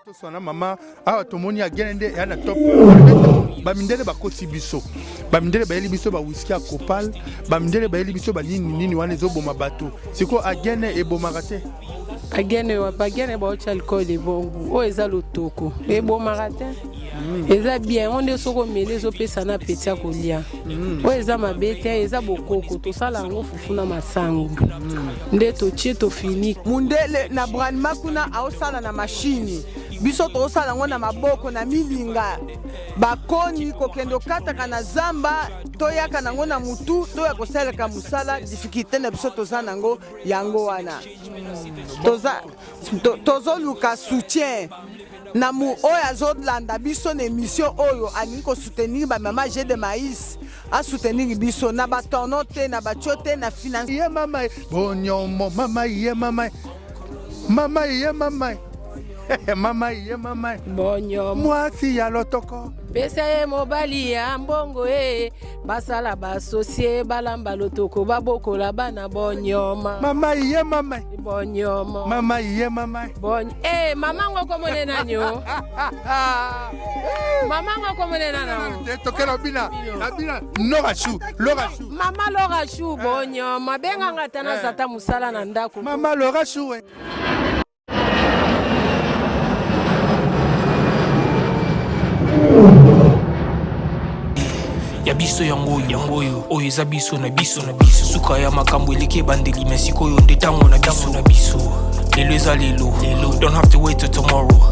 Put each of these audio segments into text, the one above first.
Toswana mama awa tomoni agene nde eya na top. Bamindele bakosi biso, bamindele bayeli biso ba whisky ya copal, bamindele bayeli biso banini nini wana ezoboma bato. Sikoyo agene ebomaka te. Agene wapi? Agene baotya alcool ebongo oyo eza lotoko ebomaka te. Eza bien yango nde soki omeli ezopesa na apeti ya kolia. Oyo eza mabe te, eza bokoko tosala yango fufu na masango nde totie tofiniki. Mundele na Bralima kuna aosala na mashini, biso tozosala yango na maboko na milinga bakoni kokende okataka na zamba toyaka nango na mutu toya kosalelaka mosala. Difficulté na biso toza nango yango wana, tozoluka soutien na mu oyo azolanda biso na émission oyo alingi kosoutenir ba mama Jeu de maïs, asoutenir biso na batorno te, na batio te, na finance. Ye mama bonyomo mama ye mama mama ye mama mama ye mama bonyomo mwasi ya lotoko pesa ye mobali ya mbongo e basala basosie balamba lotoko babokola bana bonyoma mama ye mama bonyoma mama ye mama bon eh mama ngo komone nani o mama ngo komone nani o tokela bina bina Laura Chou Laura Chou mama Laura Chou bonyoma benganga ata nazata mosala na ndako mama Laura Chou. Ya biso yango yango oyo oyo eza biso na biso na biso suka ya makambo eleki ebandeli me sikoyo nde ntango na biso na biso lelo eza lelo lelo, don't have to wait till tomorrow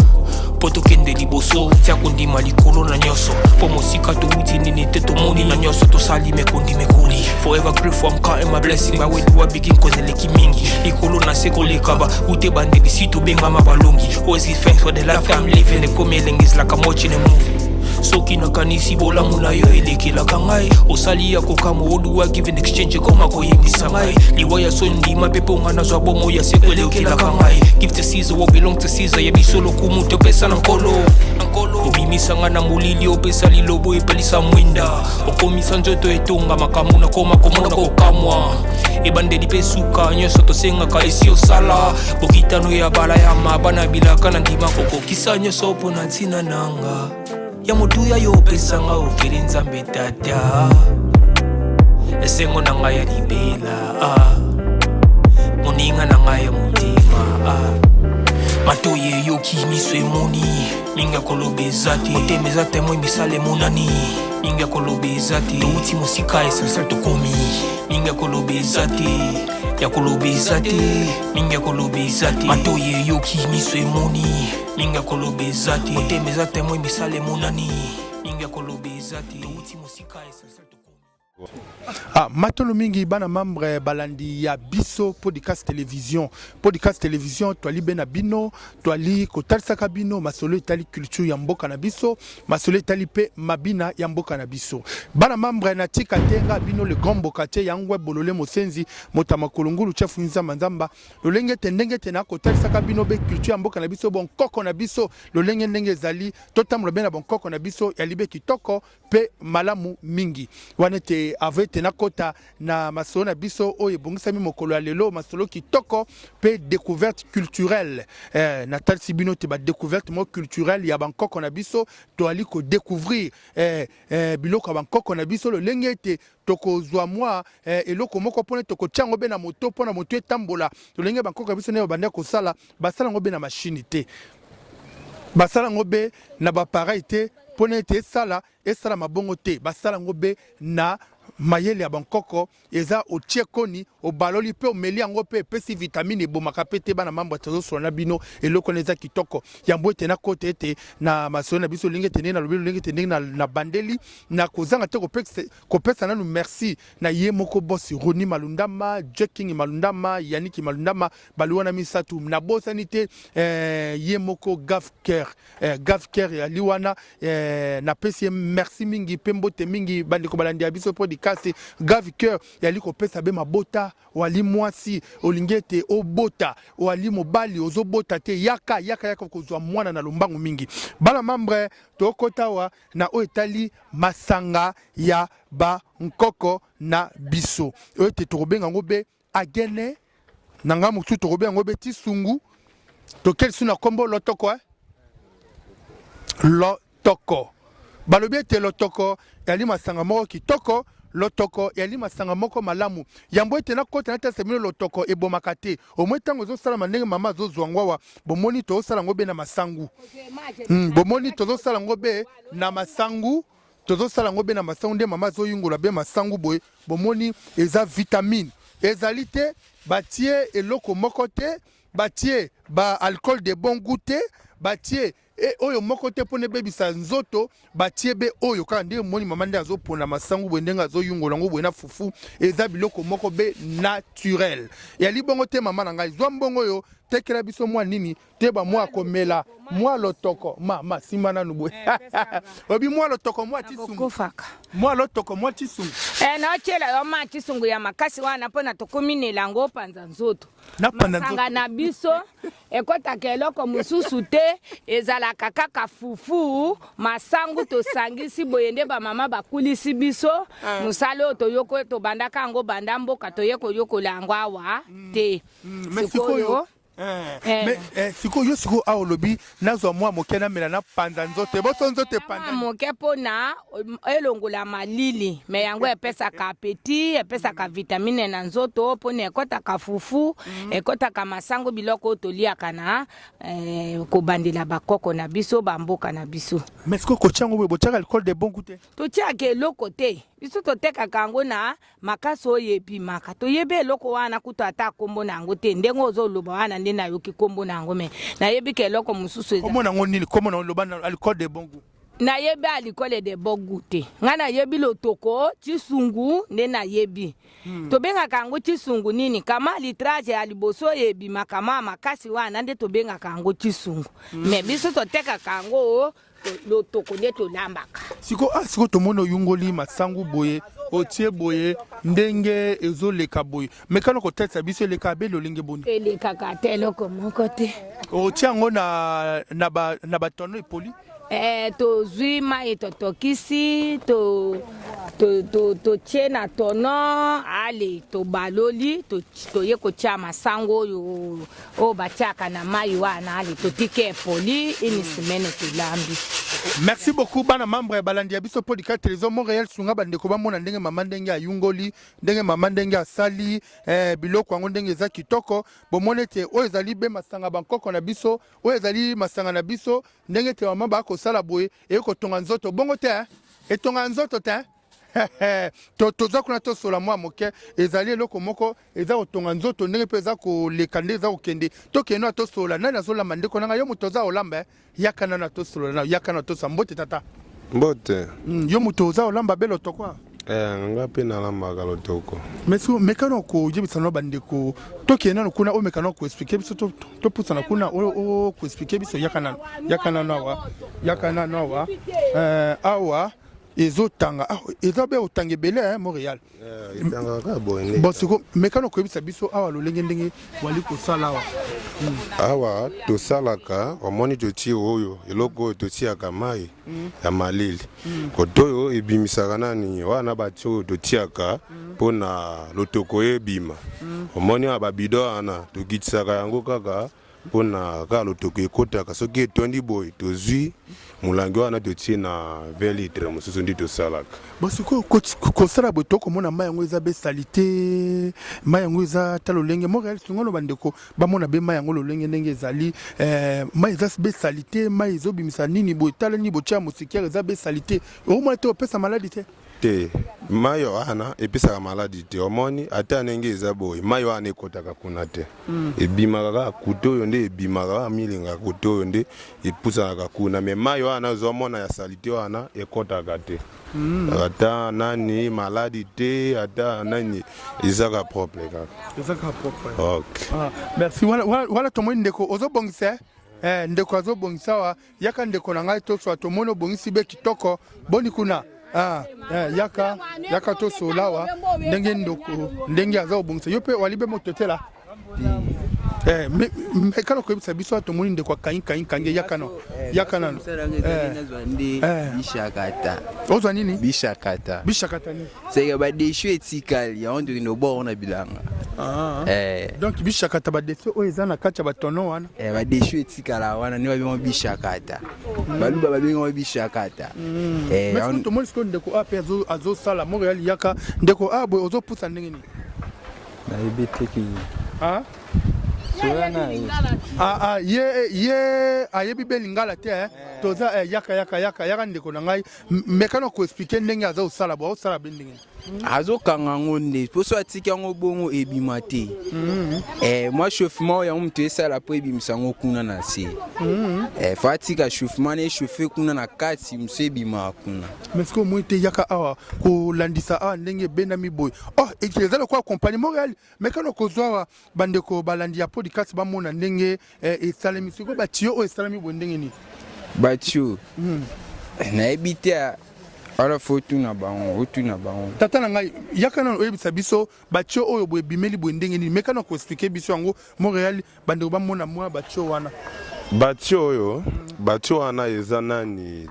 mpo tokende liboso, tia kondima likolo na nyonso mpo mosika towuti nini te tomoni na nyonso tosali mekondi mekoli. Forever grateful, I'm counting my blessing. By where do I begin, cause eleki mingi likolo na se koleka ba ute bandeli si tobengama balongi. Always give thanks for the life I'm living. Ekomi elengi, is like I'm watching a movie. Soki nakanisi bolamu na yo elekelaka ngai, osali ya kokamwa oduwa give in exchange ekoma koyembisa ngai liwa ya soni ndima mpe mpo ngai nazwa bomo ya seko elekelaka ngai. Give to Caesar what belong to Caesar, ya biso lokumu topesa na nkolo. Obimisa ngai na molili, opesa lilobo epelisa mwinda, okomisa nzoto etonga makambo nakoma komona kokamwa ebandeli mpe suka nyonso tosengaka esi osala bokitano ya bala ya mabana bilaka na ndima kokokisa nyonso mpo na ntina nanga ya motuya yo opesanga ofeli nzambe tata esengo na ngai ya libela ah. Moninga na ngai ya motema ah. Matoi eyoki miso emoni mingi ya koloba eza te, motema eza témoin misala emonani mingi ya koloba eza te, touti mosika essentiel tokomi mingi ya koloba eza te, ya koloba eza te mingi ya koloba eza te, matoi eyoki miso emoni mingi ya koloba eza te, motema eza témoin misala emonani mingi ya koloba eza te, touti mosika essentiel tokomi. Ah, matolo mingi bana membre balandi ya biso podcast télévision, podcast télévision toali be na bino, toali kotalisaka bino masolo etali culture ya mboka na biso, masolo etali pe mabina ya mboka na biso. Bana membre na tika te nga bino le grand mbokatier yangwe bolole mosenzi motama kolungulu chef nzamba nzamba lolenge te ndenge te na kotalisaka bino be culture ya mboka na biso, bonkoko na biso lolenge ndenge ezali totambola be na bonkoko na biso ya libe kitoko pe malamu mingi. Wana ete avant ete nakota na masolo na biso oyo ebongisami mokolo ya lelo, masolo kitoko pe decouverte culturelle. Natalisi bino te ba decouverte moko culturelle ya bankoko na biso, toali ko découvrir biloko ya bankoko na biso lolenge ete tokozwa mwa eloko moko mpona tokotia yango be na moto mpona moto etambola lolenge bankoko na biso nde babanda kosala, basala yango be na mashini te, basala yango be na ba appareil te mpona ete esala esala mabongo te, basala yango be na mayele ya bankoko. Eza otie koni obaloli mpe omeli yango mpe epesi vitamine ebomaka mpe te. Bana mambo tozosola na bino eloko wana eza kitoko. Yambo ete nakota ete na masolo na biso lolenge ete ndenge nalobi lolenge ete ndenge na bandeli na kozanga te kopesa nanu merci na ye moko boss Rony Malundama, Jack King Malundama, Yannick Malundama, bali wana misatu nabosani te ye moko Gaf Ker, Gaf Ker yali wana, napesi ye merci mingi pe mbote mingi bandeko balandi ya biso podcast. Gaf Ker yali kopesa be mabota, wali mwasi olingi ete obota, wali mobali ozobota te, yaka yaka yaka kozwa mwana na lombangu mingi. Bana membre tokota wa na oyo etali masanga ya ba nkoko na biso oyo ete tokobenga yango be agene na ngai mosusu tokobenga yango be tisungu, tokeli su na kombo lotoko? Lotoko. Balobi ete lotoko eyali masanga moko kitoko, lotoko eyali masanga moko malamu. Yambo ete nakota natalisa bino lotoko ebomaka te. Omoni ntango ezosalama ndenge mama azozwa yango awa, bomoni tozosala yango be na masangu. Bomoni tozosala yango be na masangu, tozosala yango be na masangu nde mama azoyungola be masangu boye. Bomoni eza vitamine. Ezali te batie eloko moko te, batie ba alcool de bon gout te, batie E oyo moko te pona ebebisa nzoto batie be oyo kaka ndenge moni mama nde azopona masangu boye ndenge azoyungola yango boye na fufu eza biloko moko be naturel eyali bongo te mama na ngai zwa mbongo oyo tekela biso mwa nini te ba mwa komela mwa lotoko ma ma simba nanu boye eh, obi mwa lotoko mwa tisungu mwa lotoko mwa tisungu eh naotiela yo ma tisungu ya makasi wana mpona tokominela yango panza nzoto masanga na biso ekotaka eloko mosusu te ezalaka kaka fufu masangu tosangisi boye nde bamama bakulisi biso ah. mosala oyo toyoko tobandaka yango banda mboka toye koyokola yango awa mm. te mm. sikoyo eh. Eh. Mais, eh, sikoyo yo sikoyo awa olobi nazwa mwa moke namela napanza nzoto eboso nzoto epanza moke mpo na elongola malili me yango epesaka apeti epesaka vitamine na nzoto mpo na ekɔtaka fufu ekɔtaka masango biloko oyo toliaka na eh, kobandela bakoko na biso bamboka na biso. Mais sikoyo kotia yango boye botiaka alcool de bon gout te? Totiaka eloko te, biso totekaka yango na makasi oyo ebimaka toyebi eloko wana kutu ata kombo na yango te ndenge ozoloba wana nde nayoki kombo na yango me nayebi ke eloko mosusu kombo na yango nini kombo na yango loba na alcool de bon gout nayebi alikole de bon gout te ngai nayebi lotoko cisungu nde nayebi tobengaka yango cisungu nini kama litrage ya liboso oyo ebimaka mwa makasi wana nde tobengaka yango cisungu me biso totekaka yango lotoko nde tolambaka siko ah, siko tomoni oyungoli masangu boye otie boye ndenge ezoleka boye mekana kotalisa biso eleka abe lolenge boni elekaka ata eloko moko te otie yango na, na, ba, na batono epoli eh, tozwi mai totokisi totie to, to, to na tono ale tobaloli toye to kotia masango oyo oyo batiaka na mai wana ale totiki epoli une semaine tolambi. Merci beaucoup bana membre ya balandi ya biso podcast télévision Montréal sunga bandeko bamona ndenge mama ndenge ayungoli ndenge mama ndenge asali eh, biloko yango ndenge eza kitoko bomoni ete oyo ezali be masanga bankoko na biso oyo ezali masanga na biso ndenge ete mama bakosala boye eye kotonga nzoto bongo te eh? etonga nzoto te eh? toza kuna tosola mwa moke ezali eloko moko eza kotonga nzoto ndenge mpe eza koleka nde eza kokende tokende na tosolola nani azolamba ndeko na ngai yo moto oza olamba eh? yaka nano atosolola na yaka na tosa mbote tata mbote yo moto oza olamba be lotoko eh, nga mpe nalambaka lotoko mais mekano koyebisa na bandeko tokende nano kuna omekano koexplike biso topusana kuna okoexplike biso yaka nano yaka nano awa yaka nano awa eh, awa ezotanga ah, eza be otanga ebele eh, Montréal eh, etangaka boye nde bon siko mekano koyebisa biso awa lolenge ndenge wali kosala awa Awa tosalaka omoni totie oyo eloko oyo totiaka mai ya malili kote oyo ebimisaka nani wana batie oyo totiaka mpona lotoko ebima omoni awa babido wana tokitisaka yango kaka mpona kaka lotoko ekotaka soki etondi boye tozwi molangi wana totie na 20 litre mosusu nde tosalaka. Bon sikoyo kosala boye tokomona mai yango eza be salite mai yango eza ata lolenge Montréal sungono bandeko bamona be mai yango lolenge ndenge ezali eh, mai eza be salite mai ezobimisa nini boye tala nini botia moustiquaire eza be salite okomona te opesa maladi te te mai wana epesaka maladi te omoni ata ndenge eza boye mai wana ekotaka kuna te ebimaka kaka kote oyo nde ebimaka kaka milinga kote oyo nde epusanaka kuna me mai wana ozomona ya salite wana ekotaka te ata nani maladi te ata nani ezaka propre kaka ezaka propre ok ah, merci wana, wana, wana tomoni ndeko ozobongisa eh? Eh, ndeko azobongisa awa yaka ndeko na ngai toswa tomoni obongisi be kitoko boni kuna ah, eh, yaka yaka tosola awa ndenge ndoko ndenge aza kobongisa yo mpe wali be mototela eh, mekala koyebisa biso awa tomoni ndeko akangi kangi kangi yaka no yaka nano eh, bishakata ozwa nini bishakata bishakata nini seke badeshu etikali yango tokende obwaka na bilanga. Ah. Eh. Donc bishakata ba déchets oyo eza na kati ya ba tonneau wana. Eh, ba déchets etikala wana nde babenga bishakata. Mm. Baluba babenga bishakata. Mm. Eh, Mais on... tomoni sikoyo ndeko A mpe azosala Montréal yaka ndeko A boye ozopusa ndenge nini? Nayebi te ki. Ah? Ah, ah, ye ye ayebi be lingala te eh. Toza eh, yaka yaka yaka yaka ndeko na ngai mekana ko expliquer ndenge aza osala bo osala be ndenge azokanga yango nde mpo so atiki yango bongo ebima te mm. eh, mwa chauffement oyo yango moto esala mpo ebimisa yango kuna na se mm. eh, fo atika chauffement na echauffe kuna na kati mosu ebimaka kuna mais sikoyo omoni te yaka awa kolandisa awa ndenge ebendami boye oh eza lokola compagnie montréal mekano kozwa awa bandeko balandi ya podcast bamona ndenge eh, esalemi sikoyo batiyo oyo esalemi boye ndenge nini batiyo mm. nayebi te Ala faut otuna bango, otuna bango. Tata na ngai, yaka nanu oyebisa biso batio oyo boye ebimeli boye ndenge nini? Meka na ko expliquer biso yango Montreal bandeko bamona mwa batio wana. Batio oyo, batio wana eza nani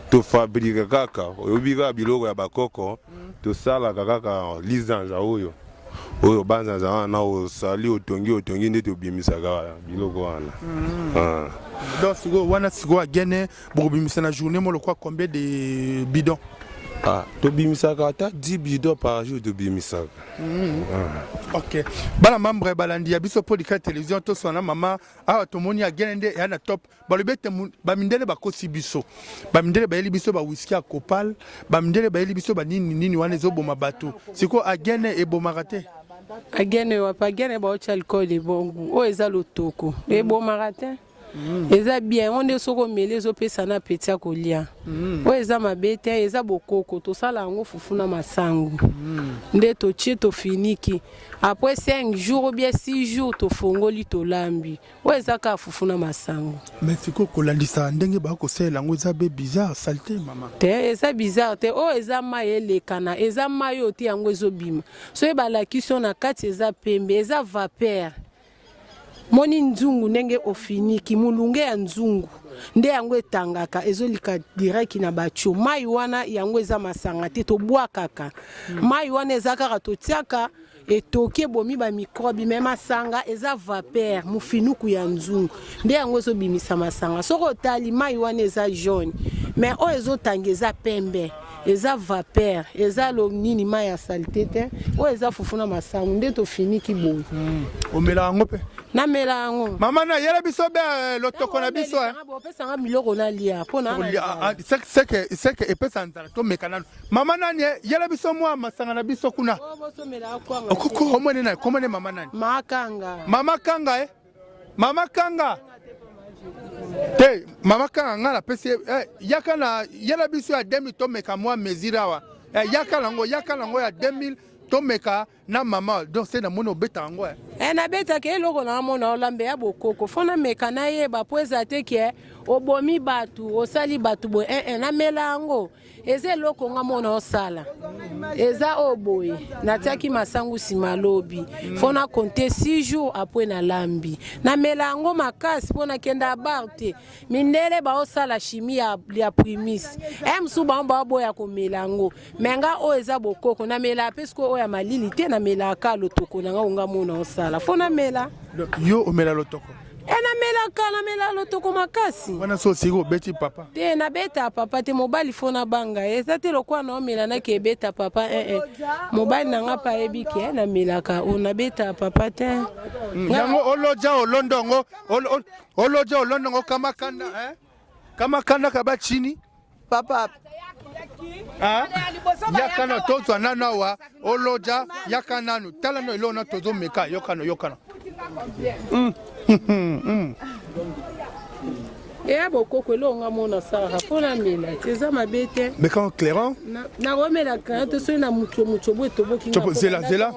to fabrique kaka, oyebi kaka biloko ya bakoko, tosalaka kaka lizanza oyo. Oyo banzanza wana osali otongi otongi nde tobimisaka biloko wana. Mm. Ah. Donc sikoyo wana sikoyo agene bokobimisa na journée moko lokola combien de bidon? Ah, tobimisaka ata 10 bidon par jour tobimisaka. Mm. Ah. Ok. Bana membre balandi ya biso Podika télévision toswana mama awa tomoni agene nde ya na top balobi ete bamindele bakosi biso bamindele bayeli biso ba whisky ya copal bamindele bayeli biso banini nini wana ezoboma bato sikoyo agene ebomaka te agene wapi agene baotya alcool ebongo oyo eza lotoko ebomaka te mm. eza bien yango nde soki omeli ezopesa na apeti ya kolia mm. oyo eza mabe te eza bokoko tosala yango fufu na masangu mm. nde totie tofiniki après 5 jours ou bien 6 jours tofongoli tolambi Oyo eza kaka fufu na masangu. Mais sikoyo kolandisa ndenge ba kosalela yango eza be bizarre salite mama. Te eza bizarre te oyo eza mayi elekana eza mayi oyo te yango ezobima soki balakisi yo na kati eza pembe eza vapeur moni nzungu ndenge ofiniki mulunge ya nzungu nde yango etangaka ezolika direct na batio mayi wana yango eza masanga te tobwakaka mayi wana eza kaka totiaka Etoki ebomi ba microbe mais masanga eza vapeur mufinuku ya nzungu nde yango ezo bimisa masanga soki otali mayi wana eza jaune mais oyo ezo tanga eza pembe eza vapeur eza lo nini mayi ya salite te oyo eza fufu na masangu nde tofiniki boye. Hmm. Omela yango pe? Namela yango. Mama na yela biso be eh, lotoko na biso eh. Opesa nga biloko nalia po na. Ah, ah, seke seke epesa nzala tomeka nanu. Mama nani eh, yela biso mwa masanga na biso kuna. Oh, Omoni nani? Komone mama nani? Makanga. Mama Kanga eh. Mama Kanga. Te, mama Kanga nga napesi eh, yaka na yela biso ya 2000 tomeka mwa mesure awa. Eh, yaka nango, yaka nango ya 2000 tomeka na mama donc se namoni obeta yango eh. Eh, nabetaka eloko na amona olambe ya bokoko fo nameka nayeba mpo eza te ke obomi bato osali bato boye eh, eh, namela yango eza eloko nga mona osala eza oyo boye natiaki masangu nsima lobi fo na compte 6 jours apres nalambi namela yango makasi mpo nakenda bar te mindele baosala chimie ya, ya primis e mosusu bango baoboya komela yango me nga oyo eza bokoko namelaka mpe sikoyo oyo ya malili te namelaka lotoko na nga onga mona osala fo namela yo omela lotoko E namelaka namela lotoko makasi. Wana so osiki obeti papa? Te nabeta papa te mobali fo nabanga ye eza te lokola naomela nake ebeta papa eh, eh. Mobali na nga mpe ayebi ke eh, namelaka o nabeta papa te. Mm, yango oloja olondongo oloja olondongo kama kanda eh? Kama kanda kaba chini Papa Ah? Yaka na tozwa nanu awa oloja yaka nanu tala no eloko na tozomeka yokano yokano mm. mm. eya bokoko eloko nga mona asalaka mpo namela te eza mabe te meka clairon nakomela clairon te soki na mutio mutio boye toboki zela zela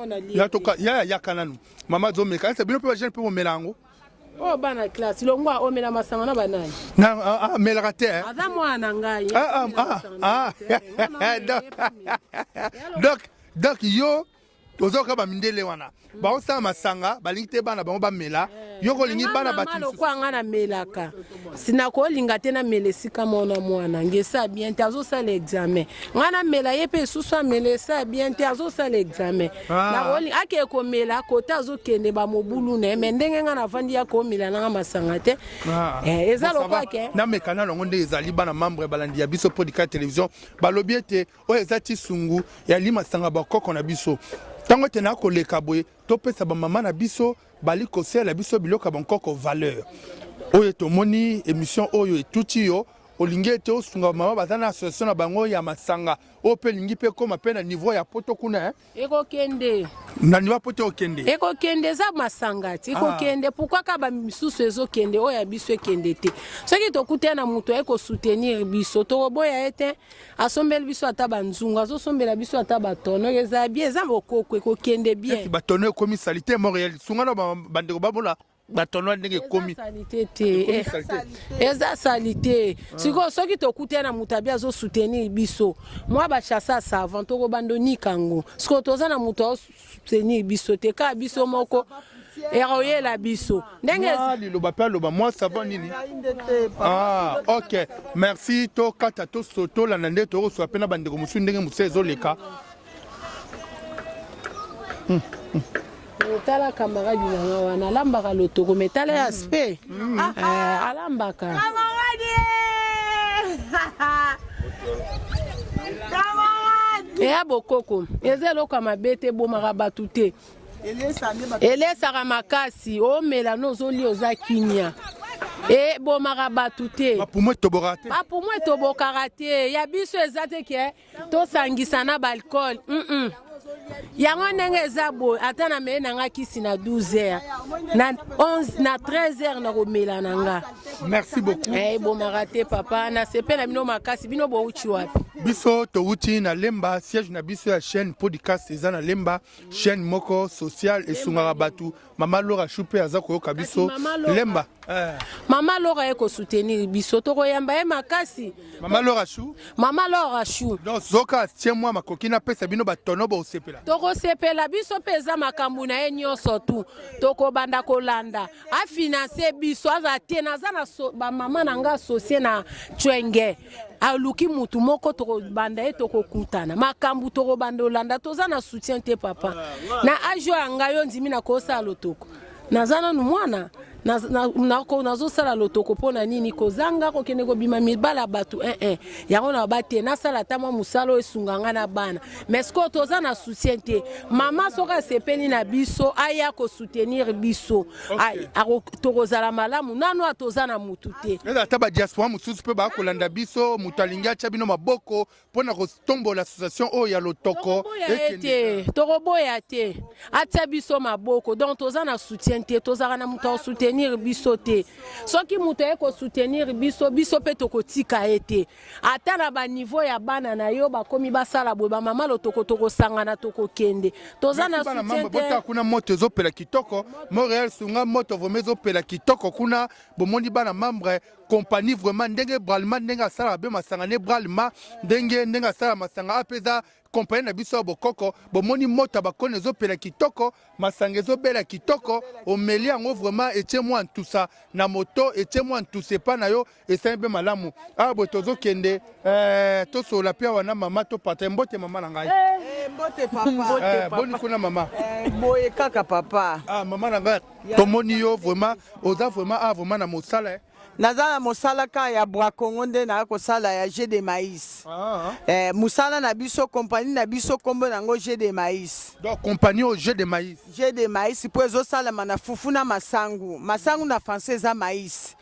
ya yaka nanu mama azomeka ese bino mpe bajeune mpe bomela yango Oyo bana classe longwa omela masanga na banani? Na ah, ah, melaka te. Eh. Aza mwana na ngai. Ah, ah, ah, ah. Donc donc yo Ozoyoka bamindele wana baosala masanga, balingi te bana bango bamela. Yo kolingi bana bato mosusu. Lokola nga namelaka, sinakolinga te namela esika mona mwana nge esa bien te, azosala examen. Nga namela, ye mpe esusu amela, esa bien te, azosala examen. Ah. Akeye komela kota, azokende bamobulu na ye, me ndenge nga navandi ya komela nanga masanga te. Ah. Eh, eza lokola ke nameka nano yango nde ezali. Bana membre balandi ya biso Podcast Télévision, balobi ete oyo eza tisungu ya masanga bakoko na biso. Ntango ete nakoleka boye, topesa bamama na biso bali kosalela biso biloko ya bankoko valeur. Oyo tomoni émission oyo etuti yo, olingi ete osunga bamama baza na association na bango ya masanga oyo mpe elingi mpe ekóma mpe na niveau ya poto kuna, eh? Ekokende. Na niveau ya poto ekokende. Ekokende, eza masanga ti ekokende. Ah. Pourquoi kaka bamisusu ezokende, oyo ya biso ekende te? Soki tokutana na moto aye kosoutenir biso, tokoboya ye te. Asombeli biso ata banzungu, azosombela biso ata batono, eza bien, eza bokoko, ekokende bien. Batono ekomi saleté. Montréal, sunga na bandeko bamona batono ndenge ekomi. Saleté te, eza saleté. Sikoyo soki tokutana na moto abi azosoutenir biso, mwa basachets ya savon, tokobanda onika yango. Sikoyo toza na moto azosoutenir biso te, kaka biso moko ekoyela biso ndenge. Liloba mpe aloba mwa savon nini. Ah, ok, merci. Tokata, tolanda nde tokoswa mpe na bandeko mosusu ndenge mosusu ezoleka. Tala camarade na nga wana, alambaka lotoko, me tala ya aspect, alambaka. Eya bokoko, eza eloko ya mabe te, ebomaka bato te, elesaka makasi. Omela no, ozolia, oza kimia, ebomaka bato te. Bapumo etobokaka te. Bapumo etobokaka te. Ya biso eza te ke tosangisa na baalcool. Yango ndenge eza boye, ata na meye na nga kisi na 12 heures, na 11, na 13 heures nakomela na nga. Merci beaucoup. Ebomaka te, papa. Nasepe na bino makasi. Bino bouti wapi? Biso towuti na Lemba. Siège na biso ya chaîne podcast eza na Lemba, chaîne moko sociale esungaka bato. Mama Lora Chou mpe aza koyoka biso Lemba. Eh. Mama Lora ye kosoutenir biso, tokoyamba ye makasi. Mama Lora Chou. Mama Lora Chou. Donc zoka atie mwa makoki, napesa bino batono, bosepela. Tokosepela biso mpe, eza makambo na ye nyonso tu tokobanda kolanda. Afinanse biso, aza te. Naza na so, bamama na nga associé na Tswenge, aluki mutu moko, tokobanda ye, tokokutana makambo, tokobanda olanda. Toza na soutien te, papa. Na age oyo ya ngai, yo ndimi nakosala lotoko? Naza nanu mwana, nazosala lotoko mpo na nini? Kozanga kokende kobima mibala ya bato 1 yango na ba te. Nasala ata mwa mosala oyo esunga nga na bana, mais sikoyo toza na soutien te. Mama soki asepeli na biso, aya kosoutenir biso, tokozala malamu. Nanu a toza na mutu te. Eza ata badiaspora mosusu mpe bakolanda biso, moto alingi atya bino maboko mpona kotombola association oyo ya lotoko. Tokoboya te, tokoboya te, atia biso maboko. Donc toza na soutien te, tozalaka na moto akosoutenir biso te. Soki moto aye kosoutenir biso, biso mpe tokotika ye te. Ata na baniveau ya bana na yo bakomi basala boye, bamama lotoko, tokosangana, tokokende. Toza na soutien te. Kuna moto ezopela kitoko. Montréal, sunga moto vraiment ezopela kitoko kuna. Bomoni bana membre, compagnie vraiment ndenge Bralima, ndenge asalaka be masanga ne Bralima, ndenge asala masanga ape, eza compagnie na biso ya bokoko. Bomoni moto ya bakoni ezopela kitoko, masanga ezobela kitoko. Omeli yango vraiment, etie mwa ntusa na moto, etie mwa ntusa epa na yo, esali mpe malamu. Awa boye tozokende, eh, tosolola mpe awa na mama, topata. Mbote mama na ngai. Eh, mbote papa. Eh, boni kuna mama? Eh, boye kaka papa. Ah, mama na ngai, tomoni yo vraiment, oza vraiment ah, vraiment na mosala, eh. Naza na mosala kaka ya Bracongo, nde naya kosala ya jus de maïs. Eh, mosala na biso, compagnie na biso, nkombo nango jus de maïs. Donc compagnie oyo jus de maïs. Jus de maïs mpo ezosalema na fufu na masangu. Masangu na français eza maïs.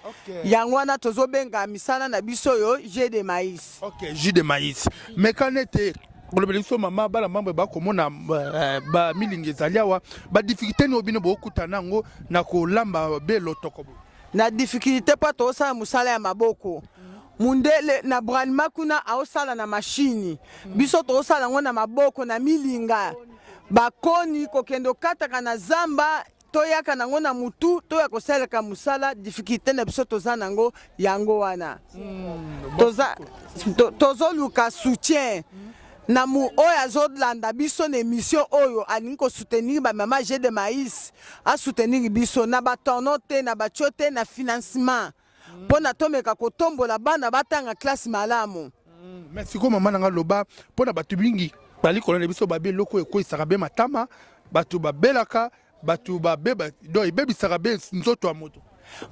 Yango wana tozobenga misala na biso oyo jus de maïs. Ok, jus de maïs. Mekana ete kolobela biso mama, bana mambo bakomona bamilingi ezali awa, badifficulté nini oyo bino bokutana yango na kolamba be lotoko boye? Na difficulté mpo tozosala mosala ya maboko. Mundele na Bralima kuna aosala na mashini, biso tozosala yango na maboko, na milinga, bakoni, kokende okataka na zamba, toyaka nango na mutu, toya kosalelaka mosala. Difficulté na biso toza nango yango wana. Tozoluka soutien. Na mu oyo azolanda biso na emission oyo alingi ko soutenir ba mama jeu de maïs, a soutenir biso na ba tonneau te, na ba tuyau te, na financement pona tomeka kotombola bana batanga classe malamu. Mais sikoyo mama na nga loba pona bato mingi bali kolanda biso babe eloko oyo ekweisaka be matama, bato babelaka, bato babeba donc ebebisaka be nzoto ya moto.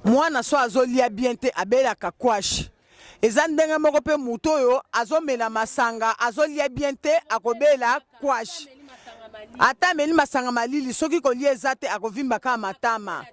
Mwana so azolia bien te abelaka kwashi. Eza ndenge moko mpe moto oyo azomela masanga azolia bien te akobela kwashi. Ata ameli masanga malili soki kolia eza te akovimba kaka matama.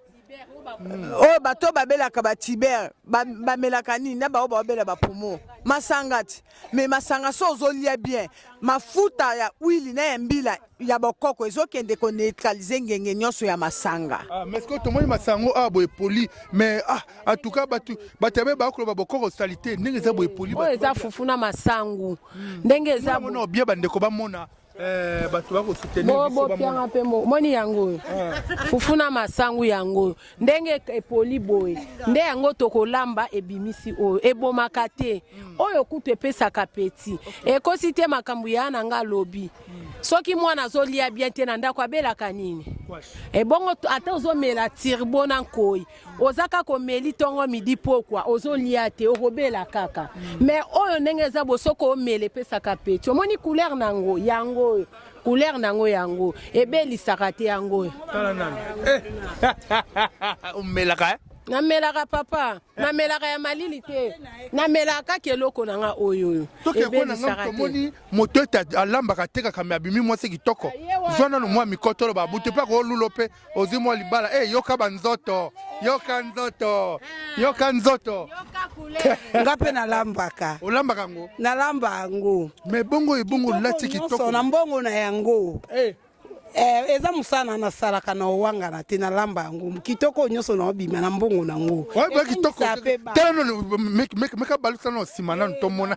Oyo bato oyo babelaka ba tiber bamelaka nini na baoyo baobela ba poumon masanga ti mais masanga so ozolia bien mafuta ya huile na ya mbila ya bokoko ezokende ko neutraliser ngenge nyonso ya masanga. Ah, mais ce que tomoni masango ah boye poli mais ah en tout cas batu batu yabe bakoloba bokoko salite ndenge eza boye poli. Oyo eza fufu na masangu ndenge eza mona bien bandeko bamona eh, bato bakosoutenir biso bopianga mpe moni yango oyo eh. fufu na masangu yango oyo ndenge epoli boye nde yango tokolamba ebimisi oyo ebomaka te oyo kutu epesaka peti ekosi te makambo ya na nga alobi soki mwana azolia bien te na ndako abelaka nini ebongo ata ozomela tirbo na nkoi oza kaka omeli ntongo midi pokwa ozolia te okobela kaka me oyo ndenge eza bo soki omela epesaka peti omoni couleur na yango yango oyo couleur na yango yango ebelisaka te yango oyo eh. omelaka eh? Namelaka papa, namelaka ya malili te, namelaka kaka eloko na nga oyo oyo. Ebelisaka te. Tomoni moto ete alambaka atekaka me abimi mwasi kitoko. Zwa nanu mwa mikotolo babutu mpe akolulo mpe ozwi mwa libala. Eh yoka banzoto, yoka nzoto, yoka nzoto. Nga mpe nalambaka. Olambaka yango? Nalamba yango. Me bongo ebongo olati kitoko. Na mbongo na yango. Eh. Eh, eza mosala na nasalaka na owangana te nalamba yango kitoko oyo nyonso naobima na mbongo na yango meka balusa na nsima nanu tomona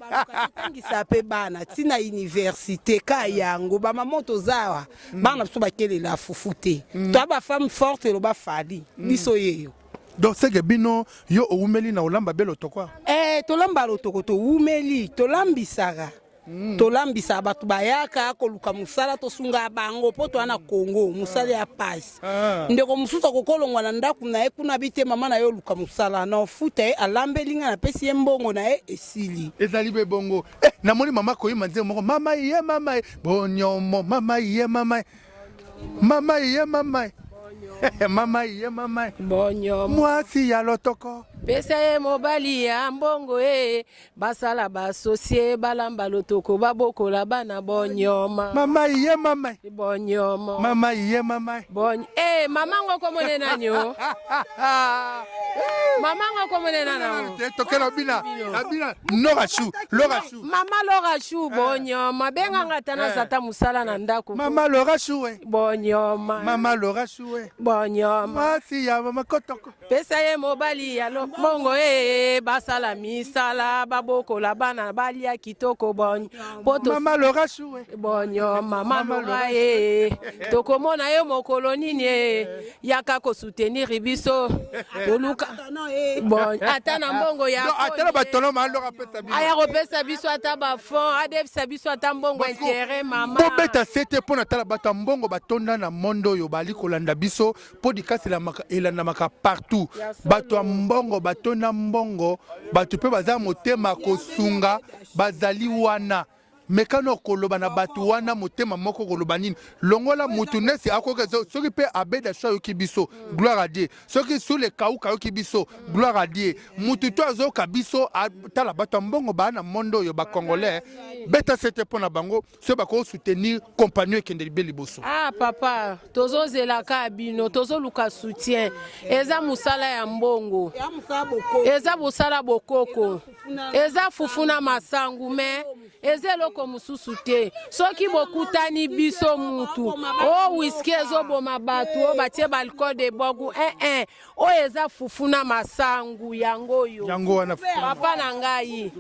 tangisa mpe bana ntina université ka yango bamama toza awa mm. bana biso bakelela fufu te mm. toa bafemme forte eloba fali mm. biso yeyo donc seke bino yo owumeli na olamba be lotoko eh, tolamba lotoko towumeli tolambisaka Mm. Tolambisa bato bayaka koluka mosala tosunga bango mpo toa na Congo mosala ya pasi. Ah. Ndeko mosusu akokolongwa na ndako na ye kuna bi te mama na ye oluka mosala na ofuta ye alambeli ngai napesi ye mbongo na ye esili. Ezali be bongo. Eh, namoni mama koyima nzembo moko mama ye mama ye bonyomo mama ye mama ye mama ye mama ye mama ye mama ye bonyomo mwasi ya lotoko pesa ye mobali ya mbongo e Basala ba associe balamba lotoko babokola bana bonyoma. Mama iye mama. Bonyoma. Mama iye mama. Bon eh mama ngo komone nani o? Mama ngo komone nani o? Tokela bina. Abina Nora Chou, Laura Chou. Mama Laura Chou bonyoma benga nga tana eh. zata musala na ndako. Mama Laura Chou eh. Bonyoma. Mama Laura Chou eh. Bonyoma. Mwasi ya mama kotoko. Pesa ye mobali ya mbongo ee basala misala babokola bana balia kitoko bon poto mama Laura Choué bonyo mama Laura ee tokomona yo mokolo nini ee yaka ko soutenir biso toluka bon ata na mbongo ya ata na batono ma Laura pesa biso aya kopesa biso ata ba fonds adefisa biso ata mbongo intérêt mama bobeta sete mpo na tala bato ya mbongo batonda na monde oyo bali kolanda biso Podcast elandamaka partout. Bato ya mbongo batonda mbongo, bato mpe baza motema kosunga bazali wana. Mekano koloba na bato wana motema moko koloba nini? Longola mutu nesi akoki soki mpe abeda sho ayoki biso gloire à Dieu. Soki sule kauka ayoki biso gloire à Dieu. Mutu to azoyoka biso tala bato ya mbongo baa na monde oyo ba congolais beta sete mpo na bango soki bako soutenir compagnie ekende libe liboso. Ah papa tozozela ka bino tozoluka soutien eza mosala ya mbongo eza mosala bokoko eza fufu na masangu me eza eloko mosusu te soki bokutani biso mutu o oh, wiski ezoboma bato oyo oh, batie baalcool de bogu eh, eh. Oyo eza fufu na masangu yango oyo. Yango wana papa na ngai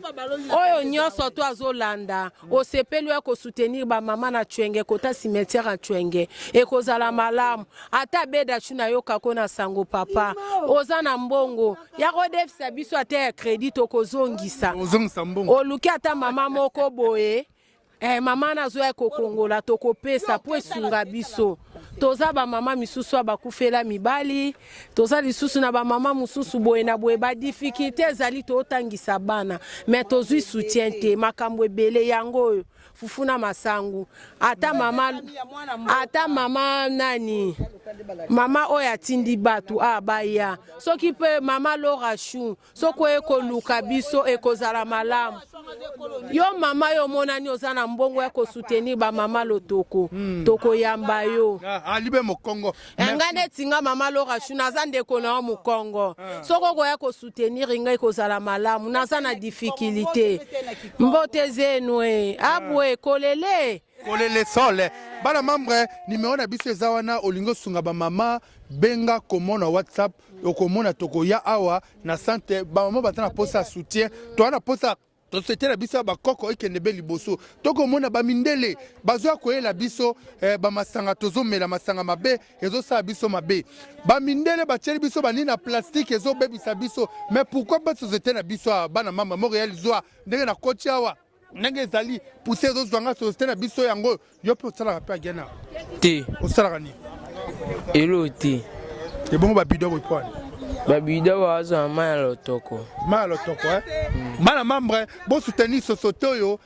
oyo nyonso to azolanda osepeli oya kosoutenir ba mama na Tshwenge kota cimetière ya Tshwenge ekozala malamu ata bedachu na yoka ko na sango papa oza na mbongo ya kodefisa biso ata ya credit tokozongisa ozongisa mbongo oluki ata mama moko boye. Eh, mama nazoya kokongola tokopesa mpo esunga biso. Toza bamama misusu oyo bakufela mibali, toza lisusu na bamama mosusu boye na boye, badifficulté ezali, totangisa bana mais tozwi soutien te, makambo ebele yango oyo fufu na masangu. Ata mama, ata mama nani, mama oyo atindi bato a baya, soki mpe mama Laura Chou soki oye koluka biso ekozala malamu. Yo mama, yo omonani oza na mbongo ya kosoutenir bamama lotoko, tokoyamba yo. Alibe mokongo. Nga neti nga mama Laura Chou naza ndeko na yo mokongo, soki okoya kosoutenir ngai ekozala malamu. Naza na difficulté, mbote zenu e abwe kolele kolele sole. Bana membre, numero na biso eza wana. Olingi osunga bamama, benga komona WhatsApp, okomona tokoya awa na sante. Bamama baza na posa ya soutien, toza na posa société na biso ya bakoko ekende be liboso. Tokomona bamindele bazwa koyela biso bamasanga, tozomela masanga mabe, ezosala biso mabe. Bamindele batieli biso banini na plastique, ezobebisa biso. Mais pourquoi pas société na biso ya bana mama Montréal? Zwa ndenge nakoti awa, ndenge ezali pousse, ezozwanga société na biso yango. Yo mpe osalaka mpe agena? Te. Osalaka nini? Elo te. Ebongo babido boye po wani? Babido bazwa mai ya lotoko. Mai ya lotoko, eh? Bana membre, bosoutenir société oyo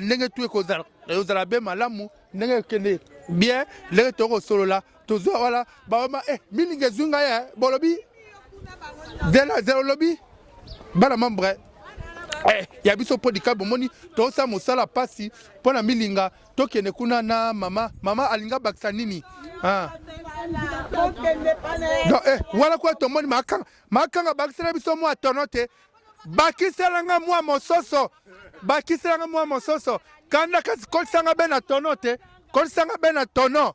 ndenge tu ekozala, ekozala be malamu, ndenge ekende bien, ndenge tokosolola. Tozwa wala bamama milinga ezwi ngai, bolobi zela zela, olobi bana membre ya biso podika. Bomoni, tosala mosala pasi mpo na milinga. Tokende kuna na mama. Mama alinga bakisa nini? Ah. Donc, wana kwa tomoni makanga makanga, bakisela biso mwa tono te, bakiselanga mwa mososo, bakiselanga mwa mososo kanda. Kasi kolisanga be na tono te, kolisanga be na tono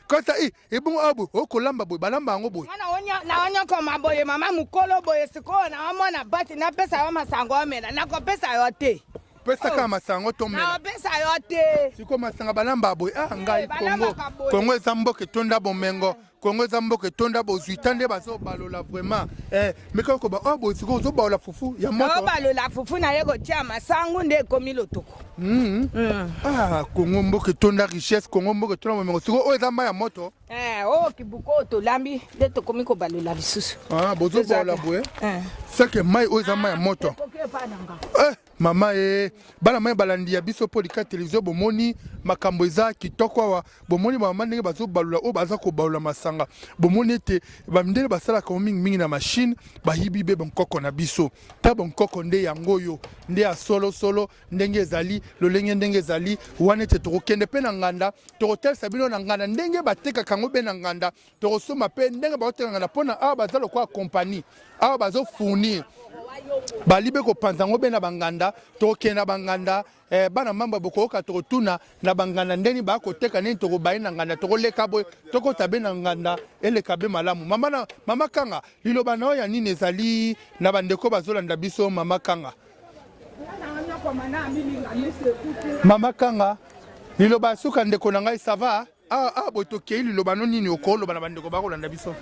kosa i ebongo awa boye okolamba boye, balamba yango boye. Naonyokoma boye, mama mokolo boye, sikoyo naomona bati napesa yo masango omela, nakopesa yo te. Pesa kaka masango tomela. Nakopesa yo te. Sikoyo masanga balamba boye. Ah ngai, Kongo, Kongo eza mboka etonda bomengo, Kongo eza mboka etonda bozwi. Ta nde bazobalola vraiment, meka koba oyo boye. Sikoyo ozobalola fufu ya moto? Obalola fufu na ye, kotia masangu nde ekomi lotoko. Ah, Kongo mboka etonda richesse, Kongo mboka etonda bomengo. Sikoyo oyo eza mai ya moto? Oyo kibuku oyo tolambi nde tokomi kobalola lisusu. Ah, bozobalola boye seke mai oyo eza mai ya moto. Mama e bana mai balandi ya biso Podika Télévision, bomoni makambo eza kitoko awa. Bomoni bamama ndenge bazobalola, oyo baza kobalola masanga. Bomoni ete bamindele basalaka yango mingimingi na machine, bayibi be bonkoko na biso. Ta bonkoko nde yango oyo nde ya solosolo, ndenge ezali lolenge ndenge ezali wana. Ete tokokende mpe na nganda, tokotalisa bino na nganda ndenge batekaka yango mpe na nganda tokosomba mpe ndenge baoteka nganda, mpona awa baza lokola compagnie, awa bazofournir, bali be kopanza yango be na banganda. Tokokende na banganda, bana mambo bokoyoka, tokotuna na banganda ndeni bakoteka nini. Tokobaye na nganda, tokoleka boye, tokota be na nganda, eleka be malamu. Mama, na mama Kanga, liloba na oyo ya nini ezali na bandeko bazolanda biso? Mama Kanga, mama Kanga, liloba ya suka, ndeko na ngai, ça va? Ah, ah, boye tokei. Liloba no nini okoloba na bandeko bakolanda biso?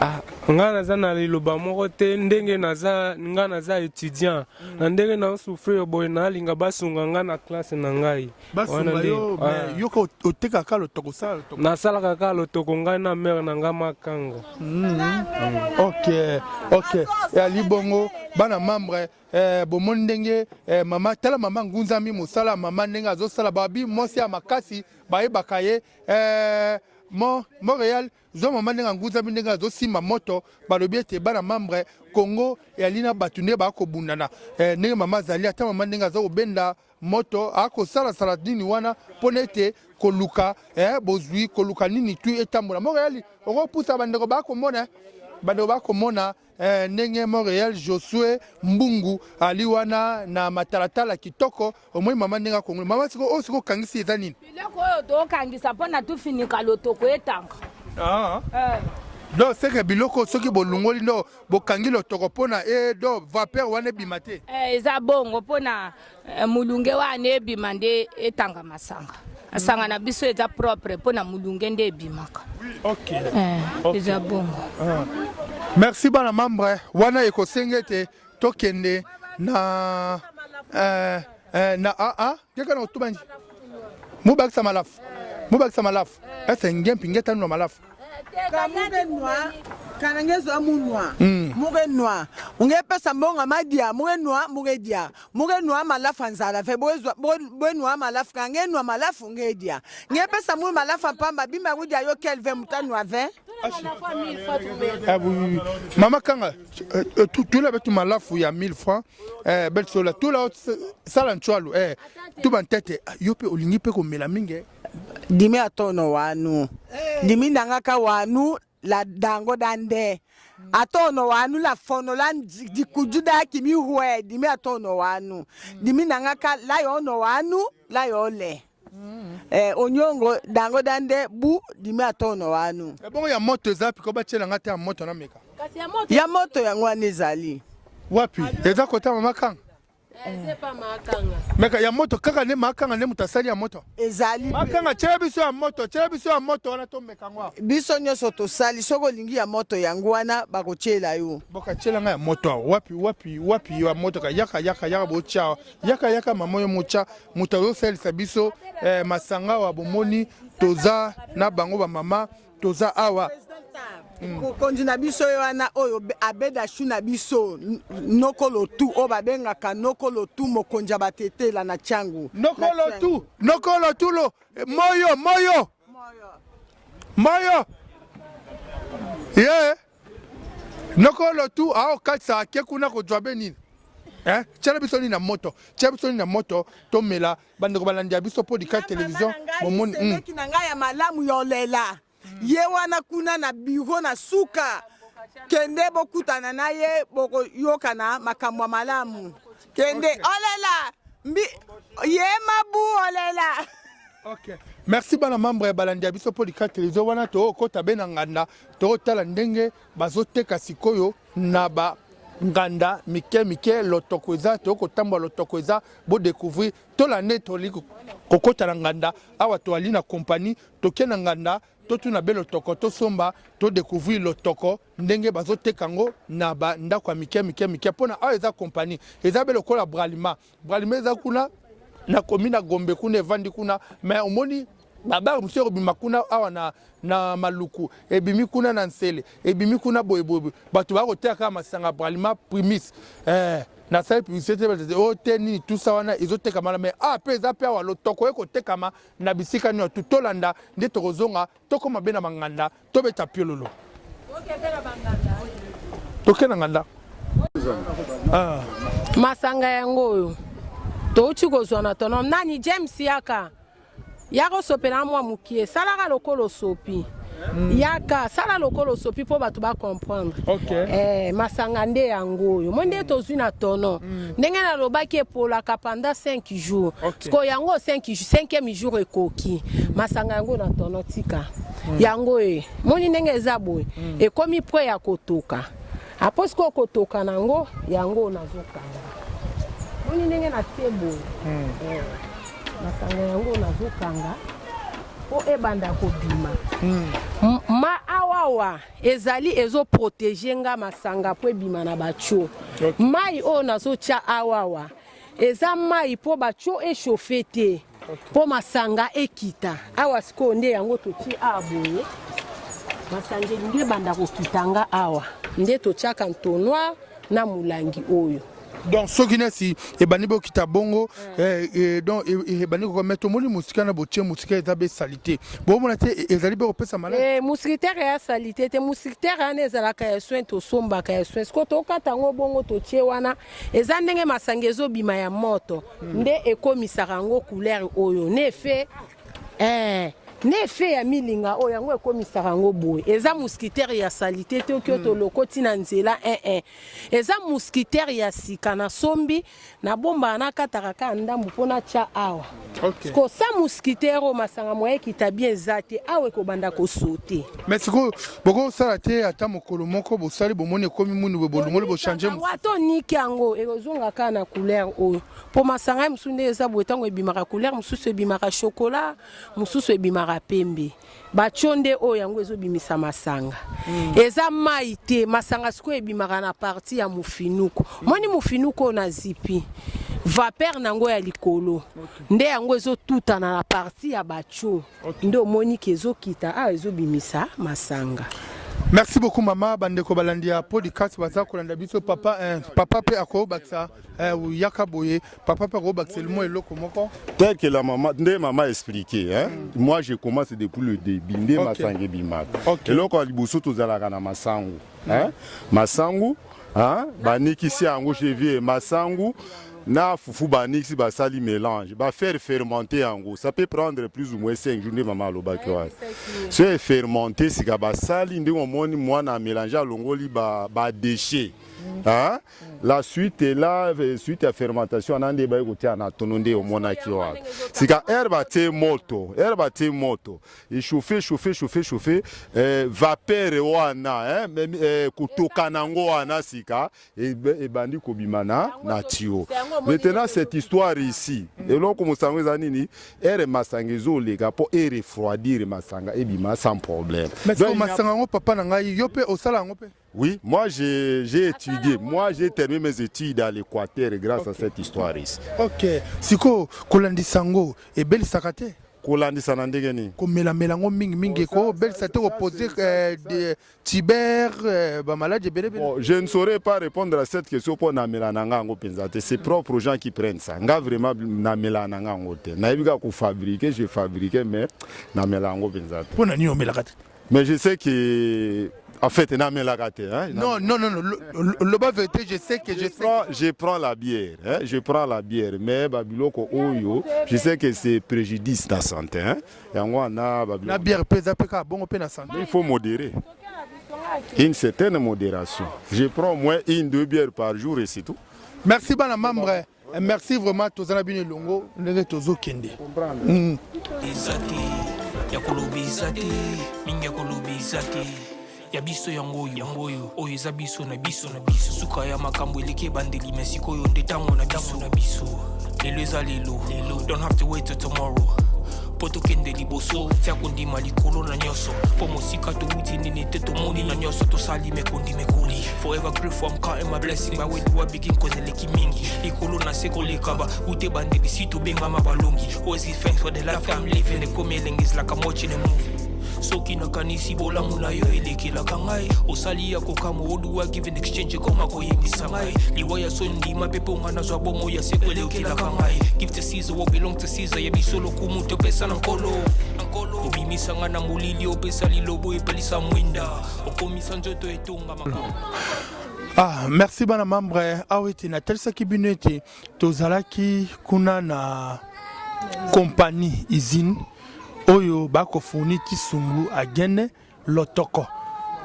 Ah, nga naza na liloba moko te. Ndenge naza, nga naza étudiant, na ndenge naosouffrir boye, nalinga basunga nga na classe na ngai. Basunga yo? Mais yoka, otekaka lotoko, osala lotoko? Nasalaka kaka lotoko, ngai na mare na ngai Makanga. Ok, eyali bongo. Bana membre, bomoni ndenge mama, tala mama ngunzami mosala, mama ndenge azosala, babi mwasi ya makasi bayebaka ye. Montréal, zwa mama ndenge angunzami, ndenge azosimba moto. Balobi ete bana membre, Congo eyali na bato nde bakobundana. Ndenge mama azali, ata mama ndenge aza kobenda moto, akosalasala nini wana mpona ete koluka bozwi, koluka nini tu etambola. Montréal, okopusa bandeko bakomona, bandeko bakomona ndenge Montréal Josue Mbungu ali wana na matalatala kitoko. Omoi mama ndenge akongoli. Mama, siko oyo siko okangisi eza nini? Biloko oyo tokangisa mpona tufinika lotoko etanga. Ah. Donc seke biloko soki bolungoli ndo bokangi lotoko mpona do vapeur wana ebima te? Eza bongo, mpona molunge wana ebima nde etanga masanga. Masanga na biso eza propre mpona molunge nde ebimaka. Eza bongo. Ah. Merci bana membre. Wana ekosenga ete tokende na Eh, na a a ngeka na kotuba nji mubakisa malafu mubakisa malafu ese ngempi ngetanu na malafu Kamuke nwa kana ngezwa munwa muke nwa ungepesa mbongo madia muke nwa muke dia muke nwa malafu anzala fe bwezwa bwenwa malafu ka ngenwa malafu ngedia ngepesa mu malafu pamba bima kudia yo kelve mutanwa 20 Ah, oui, oui, oui. Mama kanga eh, eh, tula betu malafu ya 1000 francs eh, belsola tula sala nchwalu eh, tuba ntete ah, yo pe olingi pe komela mingi eh. Dimi atono wanu dimi nangaka wanu la dango dande atono wanu la fono la dikuju da kimi hwe dimi atono wanu dimi nangaka la yo no wanu la yo le eh, onyongo dango dande bu dimi atono wanu. Ebongo ya moto eza piko batiela nga te ya moto nameka. Ya moto yango wana ezali wapi? Eza kota mama kanga meka ya moto kaka nde makanga nde moto asali ya moto. Ezali makanga tiela biso ya moto, tiela biso ya moto wana tomeka ngo awa. Biso nyonso tosali, soki olingi ya moto yango wana bakotiela yo. Boka tiela nga ya moto awa. Wapi wapi wapi ya moto ka yaka yaka yaka botia awa. Yaka yaka mama yo motia moto azosalisa biso eh, masanga awa bomoni toza na bango ba mama toza awa. Mokonzi na biso ye wana oyo abeda shu na biso nokolo tu oyo babengaka nokolo tu mokonzi ya batetela na Tshangu. Nokolo tu, nokolo tu lo moyo moyo moyo ye nokolo tu aokatisa ake kuna kozwa be nini eh? Tiela biso nini na moto, tiela biso nini na moto tomela. Bandeko balandi ya biso podcast télévision bomoni semeki na ngai ya malamu yolela ye wana kuna na bureau na suka, kende bokutana na ye bokoyokana makambo ya malamu. Kende olela mbi ye mabu olela. Ok. Merci bana membre ya balandi ya biso podcast télévision wana tookota be na nganda tootala ndenge bazoteka sikoyo na ba nganda mike mike lotoko eza tokotambola lotoko eza bo découvrir tola nde toli kokota na nganda awa toali na compagnie toke na nganda totuna be lotoko tosomba to découvrir lotoko ndenge bazoteka yango na ba ndako ya mike mike mike mpona awa eza compagnie eza be lokola Bralima. Bralima eza kuna na komi na Gombe kuna evandi kuna mais omoni babare mosusu ekobima kuna awa na, na Maluku ebimi kuna na Nsele ebimi kuna boye boye boye bato bakoteka kaka masanga Bralima primis eh, nasali publicité te oyo te nini tusa wana ezotekama na mais awa mpe eza mpe awa lotoko ekotekama na bisika nyonso tolanda nde tokozonga tokoma be na manganda tobeta piololo toke na nganda ah. Masanga yango oyo touti kozwa na tono nani James yaka yaka osopela mwa mokie salaka lokola osopi yaka sala lokola osopi mpo bato bacomprendre. Okay. Eh, masanga nde yango oyo mo nde tozwi na tono ndenge nalobaki epolaka pendant 5 jours. Okay. Sikoyo yango 5 5e jour ekoki masanga yango na tono tika yango e moni ndenge eza boye ekomi pre ya kotoka apo sikoyo kotoka nango yango nazokanga moni ndenge natie boye eh, masanga yango nazokanga po ebanda kobima ma awawa ezali ezoprotege nga masanga po ebima na batio. Mai oyo nazotia awawa eza mai po batio echauffe te po masanga ekita awa. Sikoyo nde yango totie awa boye masanga elingi ebanda kokita nga awa nde totiaka entonnoir na molangi oyo. Donc soki nesi ebandi bokita bongo eh, eh, donc ebandi koko mais tomoni mosika na botie mosika eza be salité bomona te ezali be kopesa maladi. Eh, moustiquaire ya salité te, moustiquaire wana ezalaka ya soin tosombaka ya soin sikoyo tokata yango bongo totie wana eza ndenge masanga ezobima ya moto nde ekomisaka yango couleur oyo na effet eh, na effet ya milinga oyo yango ekomisaka yango boye. Eza moustiquaire ya salité te oki tolokoti na nzela eh, eh. Eza moustiquaire ya sika nasombi nabombaka nakataka kaka ndambu mpo natya awa. Okay. Sikoyo sa moustiquaire oyo masanga moye ekita bien eza te awa ekobanda kosote. Mais sikoyo bokosala te ata mokolo moko bosali bomoni ekomi mwindu boye bolongoli bochange yango ata oniki yango ekozonga kaka na couleur oyo mpo masanga ye mosusu nde eza boye ntango ebimaka couleur mosusu ebimaka chocolat mosusu ebimaka pembe batio nde oyo yango ezobimisa masanga eza mai te masanga sikoyo ebimaka na partie ya mofinuku moni mofinuku oyo na zipi Vapeur na yango ya likolo nde yango ezotutana na partie ya batio nde omoni ke ezokita awa ezobimisa masanga. Merci beaucoup mama bandeko balandi ya podcast baza kolanda biso papa eh, papa pe akobakisa eh, yaka boye papa pe akobakisa elimo eloko moko tel que la maman nde maman expliqué hein mm. moi je commence depuis le début nde okay. masanga ebimaka okay. eloko ya liboso tozalaka na masangu hein masangu hein banikisi yango je vieux masangu na fufu banikisi basali mélange ba faire fermenter yango ça peut prendre plus ou moins 5 jours nde mama alobaki wana so efermente sika basali ndenge omoni mwana amélange alongoli ba, ba déchet hein? La suite est là, euh, suite ya fermentation wana nde baye kotia na tono nde omonaki wana sika heure batie moto heure batie moto echauffe chauffe chauffe chauffe eh, vapeur wana eh, meme, eh, kotoka nango wana sika ebandi kobima na na tuyau. Maintenant cette histoire ici, eloko mosango eza nini? Ere masanga ezoleka mpo e refroidir masanga ebima sans problème. Mais sikoyo masanga yango papa na ngai yo mpe osala yango mpe? Oui, moi j'ai étudié, moi j'ai terminé mes études à l'Équateur grâce okay. à cette histoire ici. Ok, sikoyo kolandisa yango ebelisaka te? Kolandisa na ndenge nini? Komelamela yango mingi mingi ekobelisa te kopose eh, tiber eh, bamaladi ebele ebele. Bon, je ne saurais pas répondre à cette question mpo namela na nga yango mpenza te. C'est propre aux gens qui prennent ça. Nga vraiment namela na nga yango te. Nayebi kaka kofabriquer, je fabrique mais namela yango mpenza te. Mpo na nini omelaka te? Mais je sais que en fait namelaka te hein. Non non non non loba vérité je sais que je, je sais prends, je prends la bière hein, je prends la bière mais ba biloko oyo je sais que c'est préjudice na santé hein. Yango wana ba na bière pe eza pe kaka bongo pe na santé. Il faut modérer. Une certaine modération. Je prends au moins une deux bières par jour et c'est tout. Merci bana membre. Eh, merci vraiment toza na bino elongo ndenge tozokende mm. eza te ya koloba eza te mingi ya koloba eza te ya biso yango oyo yango oyo oyo eza biso na biso na biso suka ya makambo eleki ebandeli me sikoyo nde ntango na biso na biso lelo eza lelo lelo don't have to wait till tomorrow mpo tokende liboso tia kondima likolo na nyonso mpo mosika towuti nini te tomoni na nyonso tosali mekondi mekoli forever grateful I'm counting my blessing by where do I begin cause eleki mingi likolo na se koleka ba ute bandeli si tobengama balongi always give thanks for the life I'm living ekomi elengi is like I'm watching a movie soki nakanisi bolamu na yo elekelaka ngai osali ya kokamwa oduwa give in exchange ekoma koyebisa ngai liwa ya soni ndima mpe mpo ngai nazwa bomoi ya seko elekelaka ngai give to Caesar what belong to Caesar ya biso lokumu topesa na nkolo obimisa ngai na molili opesa lilobo epelisa mwinda okomisa nzoto etonga makolo Ah, merci bana membre awa ete natalisaki bino ete tozalaki kuna na compagnie usine oyo bakofourni kisungu agene lotoko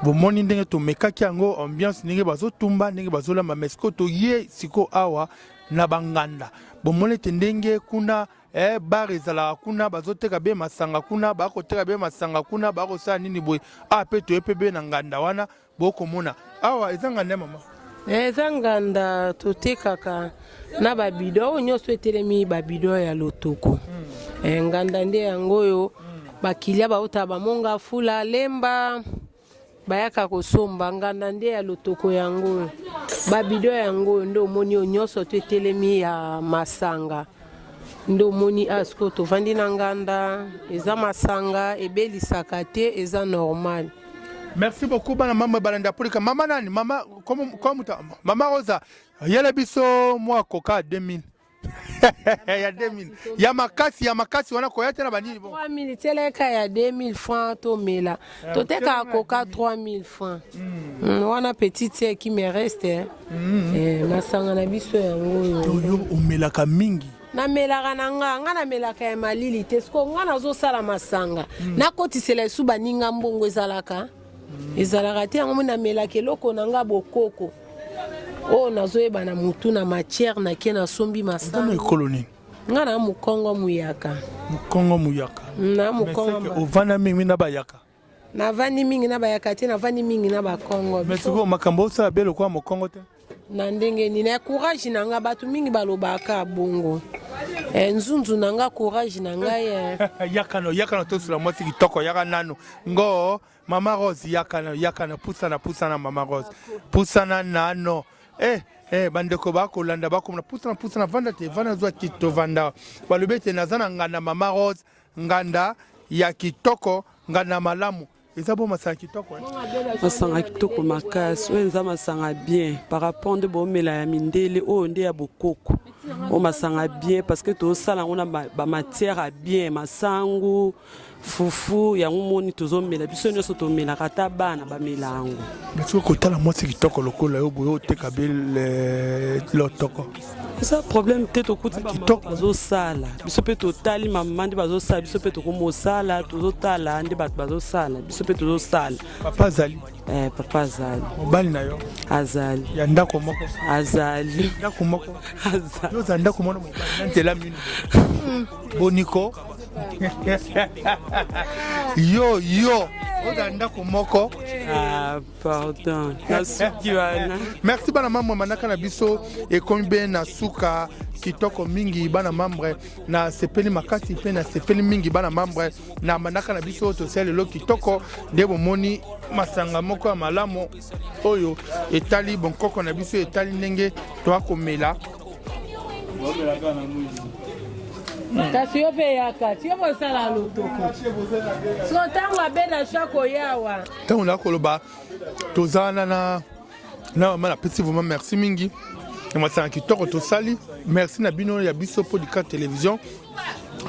bomoni ndenge tomekaki yango ambiance ndenge bazotumba ndenge bazolamba mais sikoyo toye sikoyo awa na banganda bomoni ete ndenge kuna eh, bar ezalaka kuna bazoteka be masanga kuna bakoteka be masanga kuna bakosala nini boye awa mpe toye mpe be na nganda wana bokomona awa eza nganda ya mama eh, eza nganda totekaka na babido oyo nyonso etelemi babido ya lotoko hmm. eh, nganda nde yango oyo hmm. bakilia bauta bamonga fula lemba bayaka kosomba nganda nde ya lotoko yango oyo babido yango oyo nde omoni oyo nyonso to etelemi ya masanga nde omoni awa sikoyo tovandi na nganda eza masanga ebelisaka te eza normal Merci beaucoup bana mama balanda polika mama nani mama comme comme mama Rosa yela biso mwa coca 2000 ya 2000 ya makasi ya makasi wana koya te na banini bon 3000 tieleka ya 2000 francs tomela eh, totekaka coca 3000 francs mm. mm, wana petite sœur qui me reste mm. eh, masanga na biso yango oyo omelaka mingi Namelaka na nga, nga namelaka ya malili te. Sikoyo nga nazosala masanga, nakotisela esu baninga mbongo ezalaka ezalaka te. Yango moi namelaka eloko na nga bokoko oyo nazoyeba na mutu na matière nake nasombi masanga. Ekolo nini? Nga na mokongo muyaka. Mokongo muyaka. Na mokongo. Ovanda mingi na bayaka. Navandi mingi na bayaka te, navandi mingi na bakongo. Mais sikoyo makambo osala be lokola mokongo te? Na ndenge nini? Na courage na nga, bato mingi balobaka bongo. Eh, nzunzu na nga, courage na ngai. Eh. Yaka no, yaka no tosula mwasi kitoko, yaka nanu. Ngo, mama Rose, yaka no, yaka no, pusana, pusana mama Rose. Pusana nano. Eh, Eh, bandeko bakolanda bakomona pusana pusana vanda te vanda zwa kito vanda balobi ete naza na nganda mama Rose nganda ya kitoko nganda malamu eza bo masanga kitoko eh? Masanga kitoko makasi oyo eza masanga bien par rapport nde bomela ya mindele oyo nde ya bokoko oyo masanga bien parce que tozosala yango na bamatière ya bien masangu fufu yango moni tozomela biso nyonso tomelaka ata bana bamela yango. Soki kotala mwasi kitoko lokola yo boye oteka be lotoko eza problème te, tokuti bamama bazosala, biso mpe totali mama nde bazosala, biso mpe tokomosala, tozotala nde bato bazosala, biso mpe tozosala. Papa azali? Eh, papa azali. Mobali na yo azali? Ya ndako moko? Azali. Ndako moko? Azali. Yo ozala ndako moko mobali na nzela mino boniko yo yo ozala ndako moko? Ah, pardon, nasuki wana. Merci bana mambre, manaka na biso ekomi be na suka. Kitoko mingi bana mambre, nasepeli makasi mpe nasepeli mingi bana mambre na manaka na biso tosali lelo kitoko. Nde bomoni masanga moko ya malamu oyo etali bonkoko na biso, etali ndenge toakomela. Kasi yo mpe yaka ti yo bosala lotoko so ntango abenda shako yawa. Ntango na koloba toza wana na mama, napesi vraiment merci mingi na masanga kitoko tosali. Merci na bino ya biso Podcast Télévision,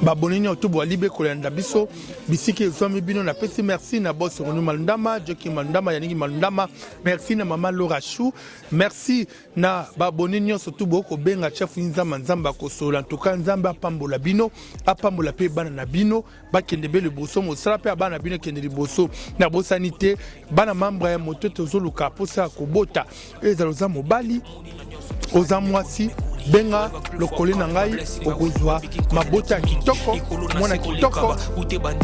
baboni nyonso to bwali be kolanda biso bisika ezwami bino. Napesi merci na boss Ronu Malundama, Joki Malundama, Yaningi Malundama. Merci na mama Laura Chou. Merci na baboni nyonso tu bokobenga chef Nzamba Nzambe akosola. Ntuka Nzambe apambola bino, apambola mpe bana na bino, bakende be liboso, mosala mpe ya bana bino ekende liboso. Nabosani te bana membre ya moto tozoluka mposa ya kobota, ezala oza mobali, oza mwasi, benga lokoli na ngai, okozwa mabota ya kitoko, mwana kitoko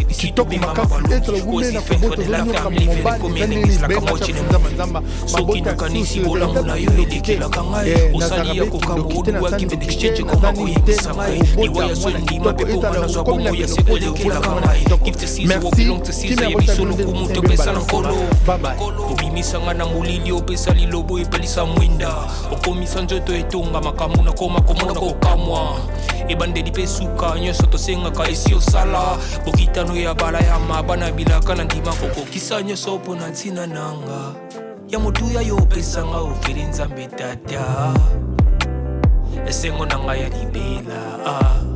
kitoko makasi. Ezala obume na kobota, ozonyoka mobali, eza nini, benga chef Nzamba Nzamba, mabota ya susu nazalaka be kindoki te, nasali ndoki te, naza nini te, okobota mwana kitoko, ezala okomi na menopause, okobota mwana kitoko. Merci kimia bota bino nde mbala nsima. Bye bye. Obimisanga na molili, opesa lilobo, epelisa mwinda, okomisa nzoto etonga makambo, nakoma komona kokamwa ebandeli mpe suka nyonso tosengaka esi osala bokitano ya bala ya maba na bilaka na ndima kokokisa nyonso mpo na ntina nanga ya motuya yo opesanga ofeli Nzambe Tata, esengo na ngai ya libela ah.